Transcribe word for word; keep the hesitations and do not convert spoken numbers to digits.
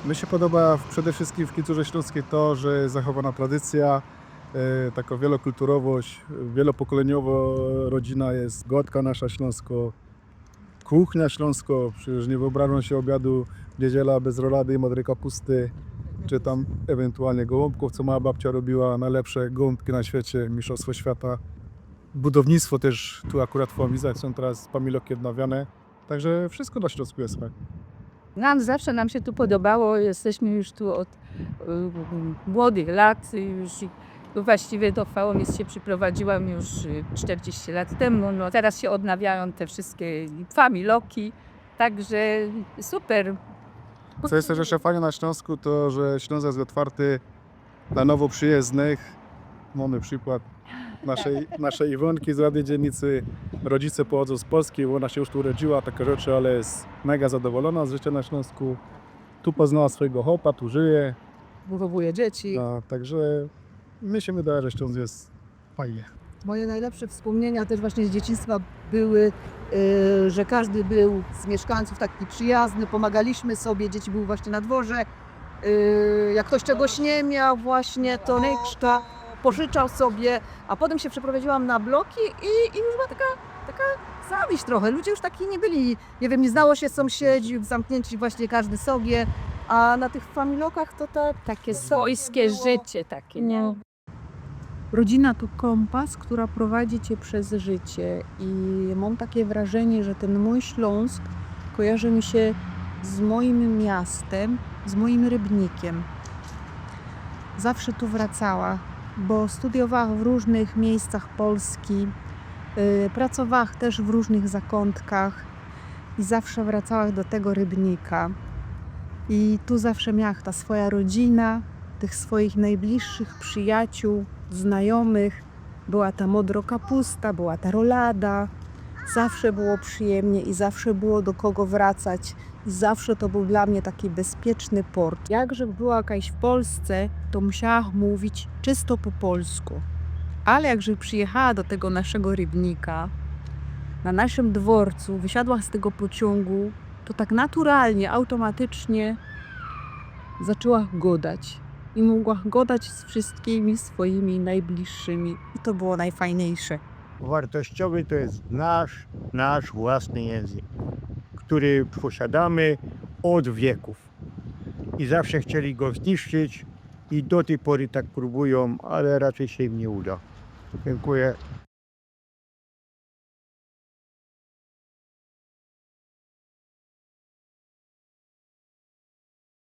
Mi sie podoba przede wszyskim w kulturze ślōnskij to, że je zachowana tradycyjo, e, takŏ wielokulturowość, wielopokolyniowŏ rodzina je, gŏdka nasza ślōnskŏ, kuchnia ślōnskŏ, przeca niy wyobrażōm sie ôbiadu niydziela bez rolady i modryj kapusty, czy tam ewentualnie gołōmbkōw, co moja babcia robiła, nojlepsze gołōmbki na świecie, mistrzoństwo świata. Budownictwo tyż tu akurat w Chojnicach sōm teroz pamiloki ôdnŏwiane. Tak że wszysko na Ślōnsku je fajnie. Nam zawsze nam się tu podobało, jesteśmy już tu od y, młodych lat, już i- no właściwie do Fałomic się przyprowadziłam już y, czterdzieści lat temu. No, teraz się odnawiają te wszystkie familoki, także super. Co je tyż jeszcze fajnie na Ślōnsku, to że Ślōnsk je ôtwarty dlŏ nowo przijezdnych. Mōmy przikłŏd naszej, naszej Iwōnki z Rady Dzielnicy. Rodzice pochodzōm z Polski, ôna sie już tu urodziyła, take rzeczy, ale je mega zadowolōna z życiŏ na Ślōnsku. Tu poznała swojigo chłopa, tu żyje. Wychowuje dzieci. No, tak że mi sie wydŏwŏ, że Ślōnsk je fajnie. Moje najlepsze wspomnienia też właśnie z dzieciństwa były, y, że każdy był z mieszkańców taki przyjazny, pomagaliśmy sobie, dzieci były właśnie na dworze. Y, jak ktoś czegoś nie miał, właśnie to reszta pożyczał sobie, a potem się przeprowadziłam na bloki i, i już była taka, taka zawiść trochę. Ludzie już taki nie byli, nie wiem, nie znało się sąsiedzi, zamknięci właśnie każdy sobie, a na tych familokach to tak Takie swojskie życie takie, nie? No. Rodzina to kompas, która prowadzi cię przez życie i mam takie wrażenie, że ten mój Śląsk kojarzy mi się z moim miastem, z moim Rybnikiem. Zawsze tu wracała, bo studiowała w różnych miejscach Polski, y, pracowała też w różnych zakątkach i zawsze wracała do tego Rybnika. I tu zawsze miała ta swoja rodzina, tych swoich najbliższych przyjaciół, znajomych. Była ta modro kapusta, była ta rolada. Zawsze było przyjemnie i zawsze było do kogo wracać. I zawsze to był dla mnie taki bezpieczny port. Jakże była jakaś w Polsce, to musiała mówić czysto po polsku. Ale jakże przyjechała do tego naszego Rybnika, na naszym dworcu, wysiadła z tego pociągu, to tak naturalnie, automatycznie zaczęła godać. I mogła godać z wszystkimi swoimi najbliższymi. I to było najfajniejsze. Wartościowy to jest nasz, nasz własny język, który posiadamy od wieków. I zawsze chcieli go zniszczyć i do tej pory tak próbują, ale raczej się im nie uda. Dziękuję.